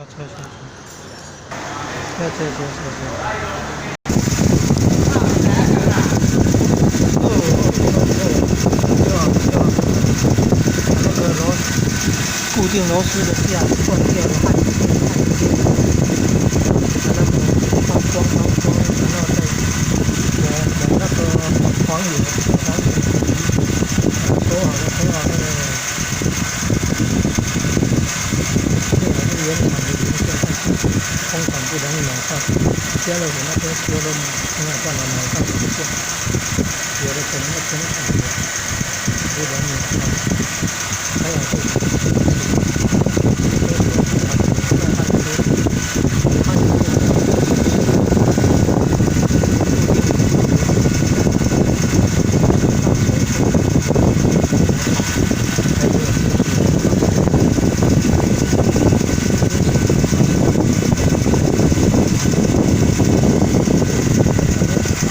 錯錯錯，錯錯錯錯錯。哦哦哦，對啊對啊，那個螺固定螺絲的架斷掉了，焊接焊接，把那個拋光拋光，然後再抹抹那個黃油黃油，鎖好了鎖好了。最好是原廠的零件，但是工廠不容易買到。家樂福那邊修都沒有辦法買到零件，有的可能要整組的，不容易買到。還好這個。